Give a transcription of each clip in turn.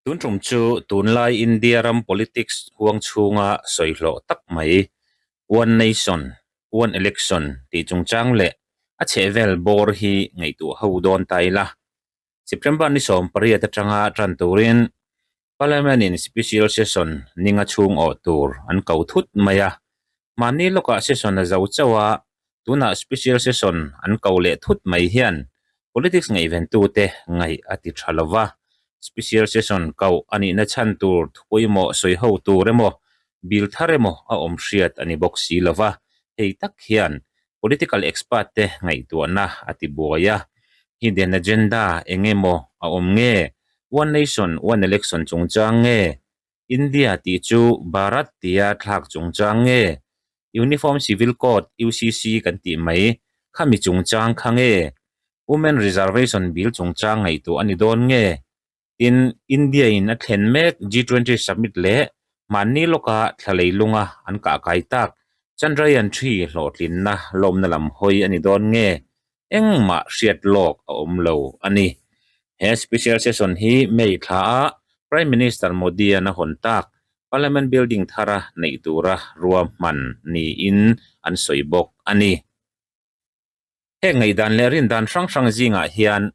Tun tum chu tunlai India ram politics huang chhunga sawi hlawh tak mai One Nation, One Election tih chungchang leh a chhehvel bawr hi ngaihtuah ho dawn ta ila. September ni 18 atanga tan turin Parliament in Special Session ninga chhung awh tur an ko thut mai a. Mahni lawkah session a zo chauh a, tunah Special Session an ko leh thut mai hian politics ngaihventute ngaih a ti tha lo va. Special Session koh a nihna chhan tur thupawimawh sawi ho tur emaw, bill thar emaw a awm hriat a ni bawk si lo va. Hei tak hian political expert te ngaihtuahna a ti buai a. Hidden agenda eng emaw a awm nge? One nation, one election chungchang nge? India tih chu Bharat tia thlak chungchang nge? Uniform Civil Code, UCC, kan tih mai khami chungchang kha nge? Women Reservation Bill chungchang ngaihtuah a ni dawn nge? Tin, India in a thlen mek G20 Summit leh mahni lawka thla leilunga an kah kai tak Chandrayaan three hlawhtlinna lawmna lam hawi a ni dawn nge? Engmah hriat lawk a awm lo a ni. He special session hi May thla a Prime Minister Modi-a'n a hawn tak Parliament building thara neih tura ruahman niin an sawi bawk a ni. Heng ngaihdan leh rindan hrang hrang zingah hian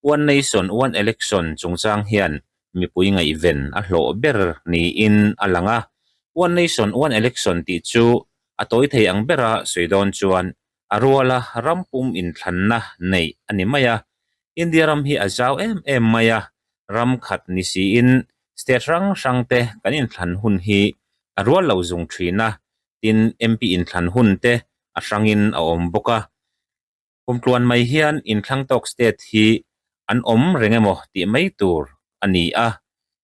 One Nation One Election chungchang hian mipui ngaihven a hlawh ber niin a lang a. One Nation One Election tih chu a tawi thei ang bera sawi dawn chuan a ruala ram pum inthlanna neih a ni mai a. India ram hi a zau em em mai a, ram khat ni siin state hrang hrang te kan inthlan hun hi a rual lo zung thin a, tin MP inthlan hun te a hrangin a awm bawk a. Kumtluan mai hian inthlang tawk state hi an awm reng emaw tih mai tur a ni a.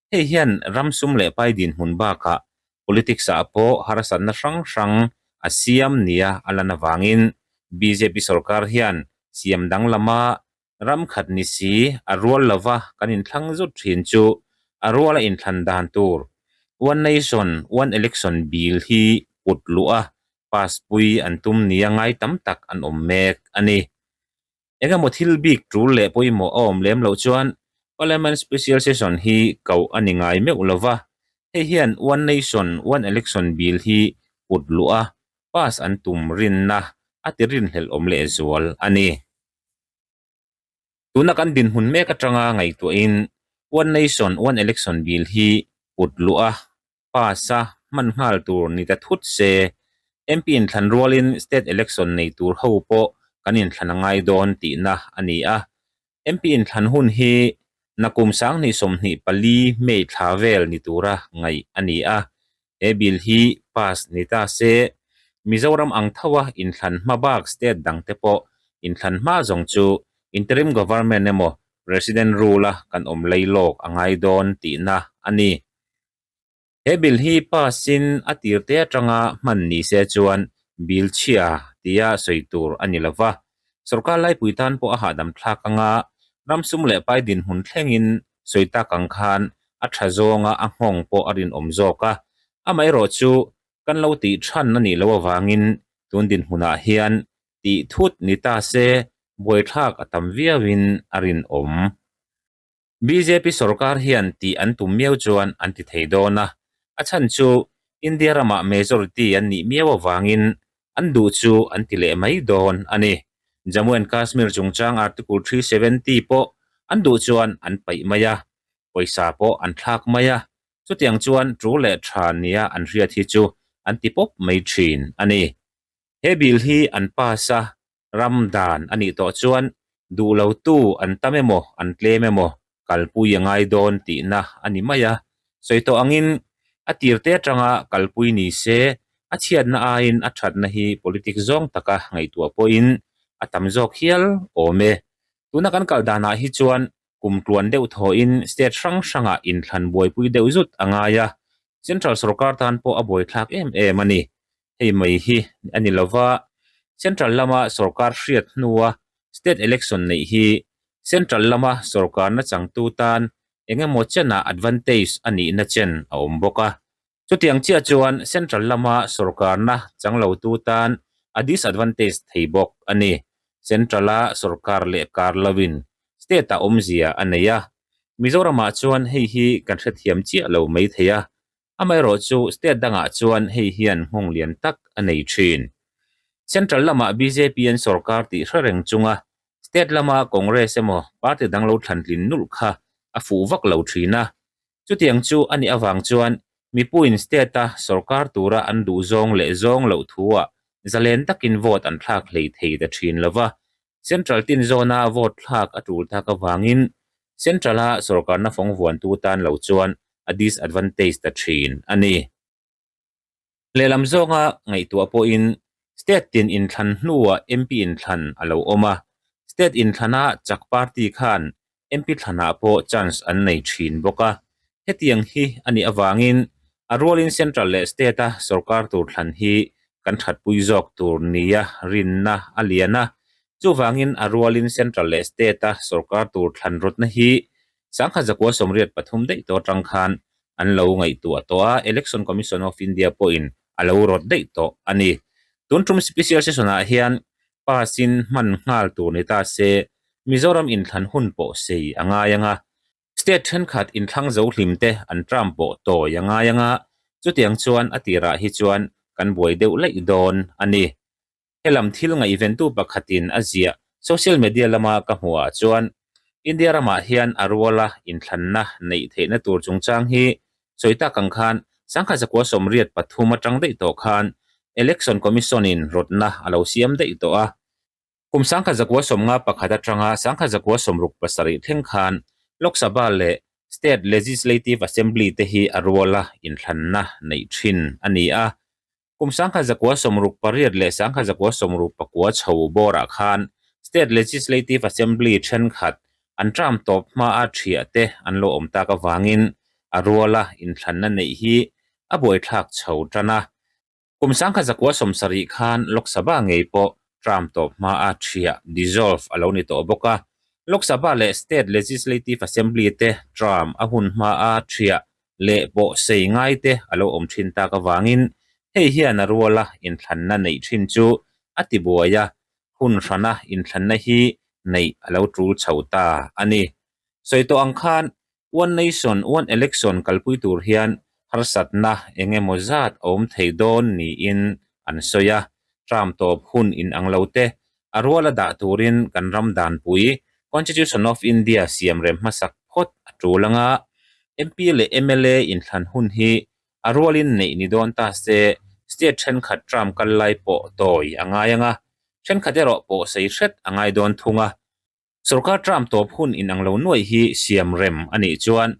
Hei hian ram sum leh pai dinhmun bakah politics ah pawh harsatna hrang hrang a siam nia a lan avangin bjp sorkar hian siam danglama ram khat ni si a rual lova kan inthlang zut thin chu a ruala inthlan dan tur One Nation One Election Bill hi put luh a pass pui an tum nia ngai tam tak an awm mek a ni. Engemaw thil bik tul leh pawimawh a awm lem loh chuan Parliament Special Session hi koh a ni ngai meuh lova, hei hian One Nation One Election Bill hi put luh a pass an tum rinna a ti rinhlelh awm lehzual a ni. Tuna kan dinhmun mek atanga ngaihtuahin One Nation One Election Bill hi put luh a pass a hman nghal tur ni ta thut se, MP inthlan rualin State Election nei tur ho pawh kan inthlan a ngai dawn tihna a ni a. MP inthlan hun hi nakum 2024 May thla vel ni tura ngaih a ni a. He bill hi pass ni ta se, Mizoram ang tho a inthlan hma bak state dang te pawh inthlan hma zawng chu interim government emaw president rule a kan awm lei lawk a ngai dawn tihna a ni. He bill hi pass in a tir te atanga hman ni se chuan bill chhia tia sawi tur a ni lova, sorkar laipui tan pawh a hahdam thlak anga ram sum leh pai dinhmun thlengin sawi tak ang khan a tha zawnga a nghawng pawh a rinawm zawk a, amaherawh chu kan lo tih than a nih loh avangin tun dinhmunah hian tih thut ni ta se buaithlak a tam viauin a rinawm. Bjp sorkar hian tih an tum miau chuan an ti thei dawn a, a chhan chu India ramah majority an nih miau avangin an duh chu an ti leh mai dawn a ni. Jammu and Kashmir chungchang Article 370 pawh an duh chuan an paih mai a, pawisa pawh an thlak mai a, chutiang chuan tul leh tha nia an hriat hi chu an ti pawp mai thin a ni. He bill hi an pass a, ram dan a nih tawh chuan duh lotu an tam emaw an tlem emaw kalpui a ngai dawn tihna a ni mai a. Sawi tawh angin a tirte atanga kalpui ni se a chhiatna aiin a thatna hi politics zawng taka ngaihtuah pawhin a tam zawk hial awm e. Tuna kan kal danah hi chuan kum tluan deuh thawhin state hrang hrangah inthlan buaipui deuh zut a ngai a, central sorkar tan pawh a buaithlak em em a ni. Hei mai hi a ni lova, Central lama sorkar hriat hnua State Election neih hi Central lama sorkarna changtu tan eng emaw chenah advantage a nihna chen a awm bawk a. Chutiang chiah chuan Central lama sorkarna chang lotu tan a disadvantage thei bawk a ni. Central-a sorkar leh kar loin State-ah awmzia a nei a. Mizoramah chuan hei hi kan hrethiam chiah lo mai thei a, amaherawhchu state dangah chuan hei hian nghawng lian tak a nei thin. Central lamah bjp an sorkar tih hre reng chunga state lama Congress emaw party dang lo thlantlin nulh kha a fuh vak lo thin a. Chutiang chu a nih avang chuan mipuiin state-a sorkar tura an duh zawng leh zawng loh thuah zalen takin vote an thlak hlei thei ta thin lo va. Central tin zawna vote thlak a tul tak avangin Central-a sorkarna fawng vuantu tan lo chuan a disadvantage ta thin a ni. Lehlam zawnga ngaihtuah pawhin state tin inthlan hnuah MP inthlan a lo awm a, state inthlana chak party khan MP thlanah pawh chance an nei thin bawk a. Hetiang hi a nih avangin a rualin central leh state-a sorkar tur thlan hi kan thatpui zawk tur nia rinna a lian a. Chuvangin a rualin central leh state-a sorkar tur thlan rawtna hi Sangha zakua 83 daih tawh atang khan an lo ngaihtuah tawh a, Election Commission of India pawhin a lo rawt daih tawh a ni. Tun tum Special Session ah hian pass in hman nghal tur ni ta se, Mizoram inthlan hun pawh sei a ngai ang a, State thenkhat inthlang zo hlim te an term pawh tawi a ngai ang a, chutiang chuan a tirah hi chuan kan buai deuh laih dawn a ni. Helam thil ngaihventu pakhatin a ziah social media lama ka hmuhah chuan India ramah hian a ruala inthlanna neih theihna tur chungchang hi sawi tak ang khan 1983 atang daih tawh khan Election Commission-in rawtna a lo siam daih tawh a. Kum 1951 atanga 1967 thleng khan Lok Sabha leh State Legislative Assembly te hi a ruala inthlanna neih thin a ni a. Kum 1968 leh 1969 chho bawrah khan State Legislative Assembly thenkhat an term tawp hmaa thiah te an lo awm tak avangin a ruala inthlanna neih hi a buaithlak chho tan a. Kum 1970 khan Lok Sabha ngei pawh term tawp hmaa thiah, dissolve, a lo ni tawh bawk a. Lok Sabha leh State Legislative Assembly te term a hun hmaa thiah leh pawh sei ngai te a lo awm thin tak avangin hei hian a ruala inthlanna neih thin chu a ti buai a, hun hrana inthlanna hi neih a lo tul chho ta a ni. Sawi tawh ang khan One Nation, One Election kalpui tur hian harsatna eng emaw zat a awm thei dawn niin an sawi a, term tawp hun inang lo te a ruala dah turin kan ram danpui Constitution of India siam rem hmasak phawt a tul anga MP leh mla inthlan hun hi a rualin neih ni dawn ta se state thenkhat term kal lai pawh tawi a ngai anga thenkhat erawh pawh sei hret a ngai dawn thung a. Sorkar term tawp hun inang lo nuaih hi siam rem a nih chuan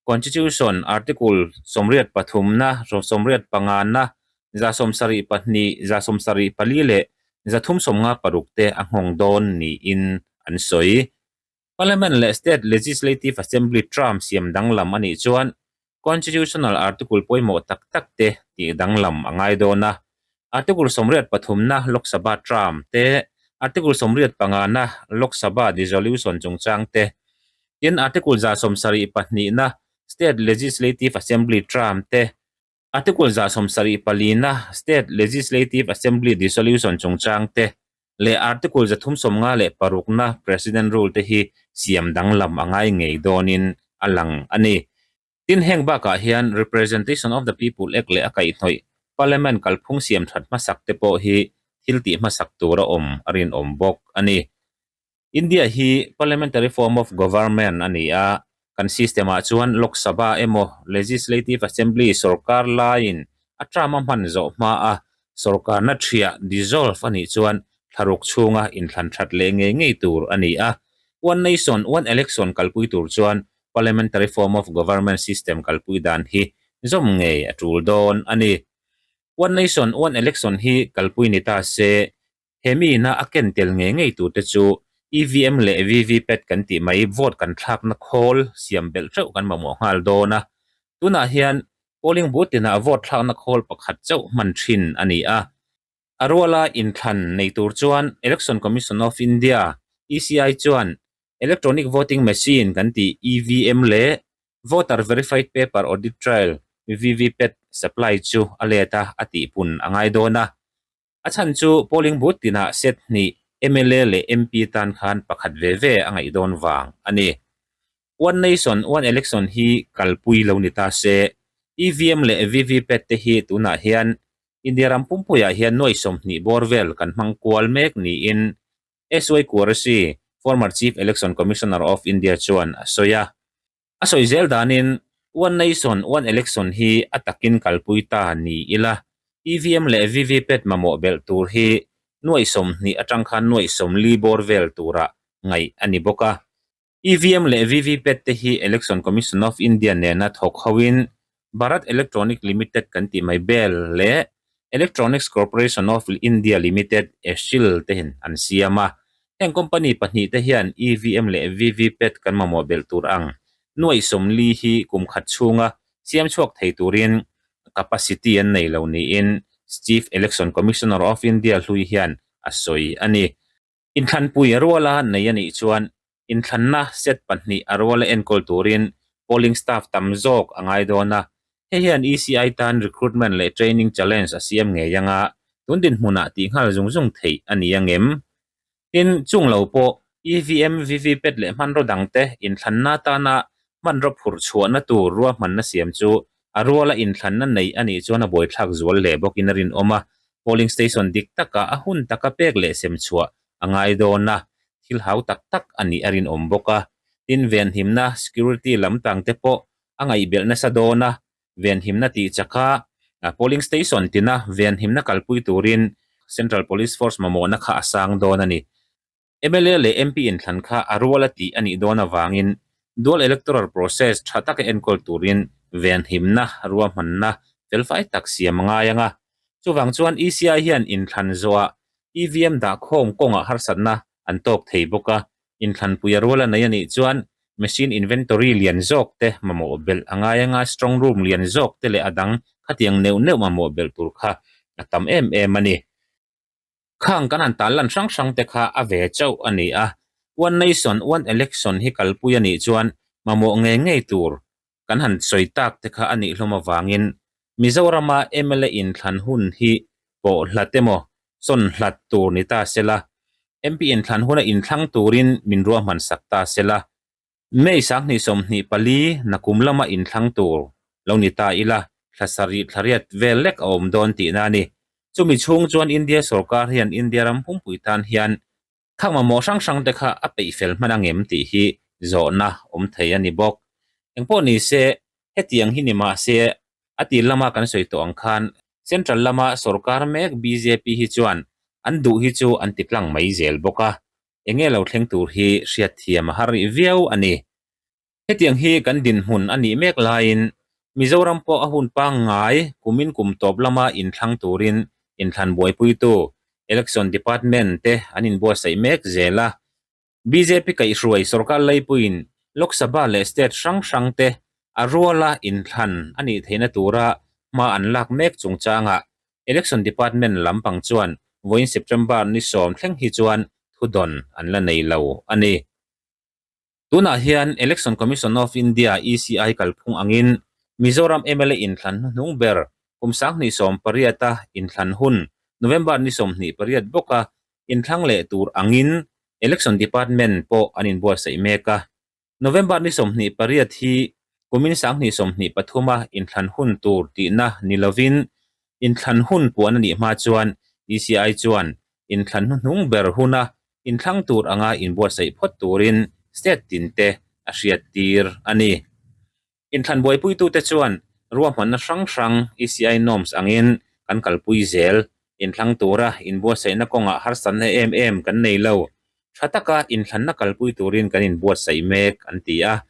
Constitution Article 83 na, 85 na, 72, 74 leh 356 te a nghawng dawn niin an sawi. Parliament leh State Legislative Assembly term siam danglam a nih chuan Constitutional Article pawimawh tak tak te tih danglam a ngai dawn a. Article 83 na Lok Sabha term te, Article 85 na Lok Sabha dissolution chungchang te, Tin, Article 172 na State Legislative Assembly term te, Article 174 na State Legislative Assembly dissolution chungchang te leh Article 356 na President Rule te hi siam danglam a ngai ngei dawnin a lang a ni. Tin, heng bakah hian Representation of the People Act leh a kaihhnawih Parliament kalphung siam that hmasak te pawh hi thil tih hmasak tur a awm a rinawm bawk a ni. India hi Parliamentary form of government a ni a, kan system ah chuan Lok Sabha emaw Legislative Assembly sorkar laiin a term a hman zawh hma a sorkarna thiah, dissolve, a nih chuan thlaruk chhunga inthlan that leh ngei ngei tur a ni a. One nation, one election kalpui tur chuan Parliamentary form of government system kalpui dan hi zawm ngei a tul dawn a ni. One nation, one election hi kalpui ni ta se He miina a ken tel ngei ngei turte chu EVM leh VVPAT kan tih mai vote kan thlakna khawl siam belh teuh kan mamawh nghal dawn a. Tunah hian polling booth tinah vote thlakna khawl pakhat chauh hman thin a ni a. A ruala inthlan nei tur chuan Election Commission of India, ECI, chuan Electronic Voting Machine kan tih EVM leh Voter Verified Paper Audit Trail, VVPAT, supply chu a let a, a tihpun a ngai dawn a. A chhan chu polling booth tinah set hnih mla leh MP tan khan pakhat ve ve a ngaih dawn vang a ni. One Nation, One Election hi kalpui lo ni ta se, EVM leh VVPAT te hi tunah hian India ram pumpuiah hian nuai 20 bawr vel kan hmang kual mek niin SY Qureshi, former Chief Election Commissioner of India chuan a sawi a. A sawi zel danin One Nation, One Election hi a takin kalpui ta ni ila, EVM leh VVPAT mamawh belh tur hi nuai 20 atang khan nuai 40 bawr vel tura ngaih a ni bawk a. EVM leh VVPAT te hi Election Commission of India nena thawk hoin Bharat Electronic Limited kan tih mai bel leh Electronics Corporation of India Limited, ECIL, te hian an siam a. Heng company pahnih te hian EVM leh VVPAT kan mamawh belh tur ang nuaih 40 hi kum khat chhunga siam chhuak thei turin capacity an nei lo niin Chief Election Commissioner of India hlui hian a sawi a ni. Inthlanpui a ruala nei a nih chuan inthlanna set pahnih a ruala enkawl turin polling staff tam zawk a ngai dawn a, hei hian ECI tan recruitment leh training challenge a siam ngei anga tun dinhmunah tih nghal zung zung theih a ni ang em? Tin, chung lo pawh EVM, VVPAT leh hmanraw dangte inthlanna atana hmanraw phurh chhuahna tur ruahmanna siam chu a ruala inthlanna nei a nih chuan a buaithlak zual hle bawkin a rinawm a, polling station dik taka a hun taka pek leh sem chhuah a ngai dawn a, thil hau tak tak a nih a rinawm bawk a. Tin, venhimna, security, lam tang te pawh a ngaihbelh nasa dawn a, venhimna tih chaka polling station tina venhimna kalpui turin Central Police Force mamawhna kha a sang dawn a ni. Mla leh MP inthlan kha a rual a tih a nih dawn avangin Dual Electoral Process tha taka enkawl turin venhimna ruahmanna felfai tak siam a ngai ang a. Chuvang chuan ECI hian inthlan zawhah EVM dahkhawm kawngah harsatna an tawk thei bawk a, inthlanpui a rual a nei a nih chuan machine inventory lian zawk te mamawh belh a ngai ang a, strong room lian zawk te leh a dang khatiang neuh neuh mamawh belh tur kha a tam em em a ni. Khang kan han tan lan hrang hrang te kha a ve chauh a ni a, One Nation, One Election hi kalpui a nih chuan mamawh ngei ngei tur kan han sawi tak te kha a nih hlawm avangin Mizorama mla inthlan hun hi pawh hlat emaw sawn hlat tur ni ta sela, MP inthlan huna inthlang turin min ruahman sak ta sela, May 2024 nakum lama inthlang tur lo ni ta ila, thla sarih thla riat vel lek a awm dawn tihna a ni. Chumi chhung chuan India sorkar hian India ram pumpui tan hian khang mamawh hrang hrang te kha a peih fel hman ang em tih hi zawhna awm thei a ni bawk. Engpawh ni se, hetiang hi ni mah se a tir lama kan sawi tawh ang khan Central lama sorkar mek bjp hi chuan an duh hi chu an ti tlang mai zel bawk a. Enge lo thleng tur hi hriatthiam a har rih viau a ni. Hetiang hi kan dinhmun a nih mek laiin Mizoram pawh a hun pangngai kumin kum tawp lama inthlang turin inthlan buaipuitu Election Department te an inbuatsaih mek zel a. Bjp kaihhruai sorkar laipuiin Lok Sabha leh state hrang hrang te a ruala inthlan a nih theihna tura hma an lak mek chungchangah Election Department lampang chuan vawiin September ni 10 thleng hi chuan thudawn an la nei lo a ni. Tunah hian Election Commission of India, ECI, kalphung angin Mizoram mla inthlan hnuhnung ber kum 2018-a inthlan hun November ni 28 bawka inthlang leh tur angin Election Department pawh an inbuatsaih mek a. November ni 28 hi kumin 2023-a inthlan hun tur tihna ni lovin inthlan hun puan a nih hma chuan ECI chuan inthlan hnuhnung ber huna inthlang tur anga inbuatsaih phawt turin state tinte a hriattir a ni. Inthlan buaipuitute chuan ruahmanna hrang hrang ECI norms angin kan kalpui zel. Inthlang tura inbuatsaihna kawngah harsatna em em kan nei lo. Tha taka inthlanna kalpui turin kan inbuatsaih mek, an ti a.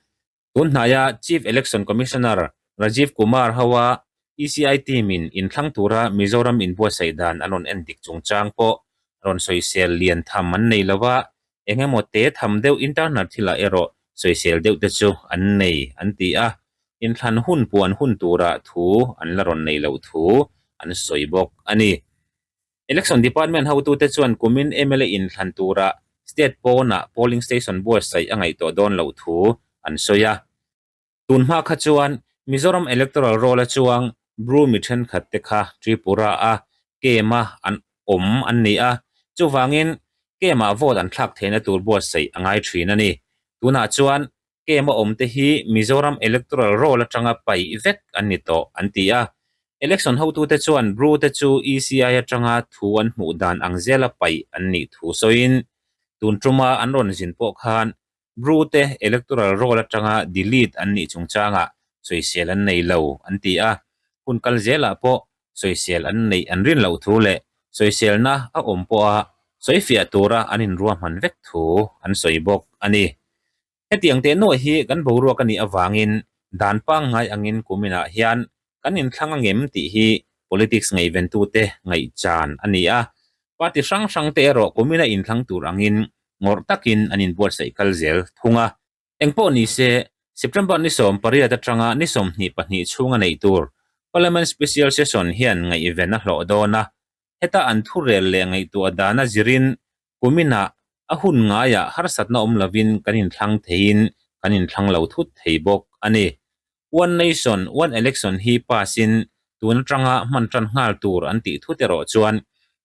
Tun hnaia Chief Election Commissioner Rajiv Kumar hoa ECI team-in inthlang tura Mizoram inbuatsaih dan an rawn en dik chungchang pawh rawn sawisel lian tham an nei lo a, Eng emaw te tham deuh internal thilah erawh sawisel deuh te chu an nei an ti a, inthlan hun puan hun turah thu an la rawn nei loh thu an sawi bawk a ni. Election Department hotute chuan kumin mla inthlan turah state pawnah polling station buatsaih a ngaihtuah dawn loh thu an sawi a. Tun hma kha chuan Mizoram Electoral Roll-a chuang Bru mi thenkhat te kha Tripura-a Kem-a an awm an ni a, chuvangin Kem-ah vote an thlak theihna tur buatsaih a ngai thin a ni. Tunah chuan. Camp a awmte hi Mizoram Electoral Roll atanga paih vek an ni tawh an ti a. Election hotute chuan Bru te chu ECI atanga thu an hmuh dan ang zela paih an nih thu sawiin tun tuma an rawn zin pawh khan Bru te Electoral Roll atanga delete an nih chungchangah sawisel an nei lo an ti a. Hun kal zelah pawh sawisel an neih an rin loh thu leh sawiselna a awm pawha sawifiah tura an inruahman vek thu an sawi bawk a ni. Hetiang teh nuaih hi kan boruak a nih avangin dan pangngai angin kuminah hian kan inthlang angem tih hi politics ngaihventute ngaihchan a ni a. Party hrang hrangte erawh kumina inthlang tur angin ngawrh takin an inbuatsaih kal zel thung a. Engpawh ni se, September ni 18 atanga ni 22 chhunga neih tur Parliament Special Session hian ngaihven a hlawh dawn a, heta an thurel leh ngaihtuah dana zirin kuminah a hun ngaiah harsatna awm lovin kan inthlang theiin kan inthlang lo thut thei bawk a ni. One Nation, One Election hi pass in tun atanga hman tan nghal tur an tih thut erawh chuan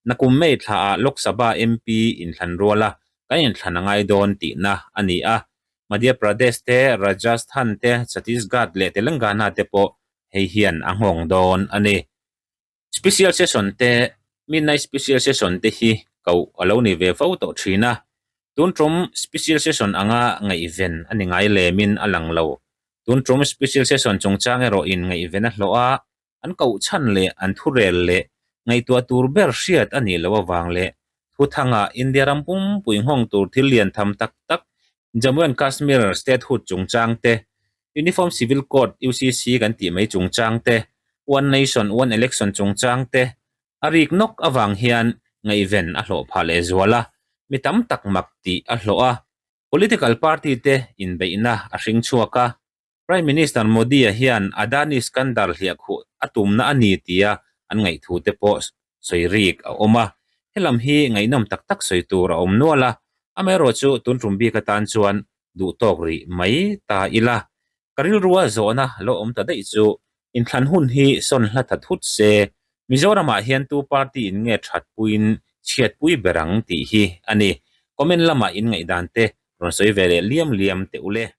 nakum May thlaah Lok Sabha MP inthlan ruala kan inthlan a ngai dawn tihna a ni a. Madhya Pradesh te, Rajasthan te, Chhattisgarh leh Telangana te pawh hei hian a nghawng dawn a ni. Special Session te, Midnight Special Session te hi koh a lo ni ve fo tawh thin a, tun tum Special Session anga ngaihven a ni ngai lemin a lang lo. Tun tum Special Session chungchang erawhin ngaihven a hlawh a, an koh chhan leh an thurel leh ngaihtuah tur ber hriat a nih loh avang leh thuthanga India ram pumpui nghawng tur thil lian tham tak tak Jammu and Kashmir statehood chungchang te, Uniform Civil Code, UCC, kan tih mai chungchang te, One Nation, One Election chungchang te a rik nawk avang hian ngaihven a hlawh phah leh zual a, mi tam tak mak tih a hlawh a, political party te inbeihna a hring chhuak a. Prime Minister Modi-a hian Adani scandal hliahkhuh a tumna a ni tia an ngaihthu te pawh sawi rik a awm a. Helam hi ngaihnawm tak tak sawi tur a awm nual a, amaherawhchu tun tum bik atan chuan duh tawk rih mai ta ila. Ka rilrua zawhna lo awm ta daih chu inthlan hun hi sawn hla tha thut se, Mizoramah hian tu party in nge that puiin chhiat pui ber ang tih hi a ni. Comment lamah in ngaihdan te rawn sawi ve leh liam liam teh u le.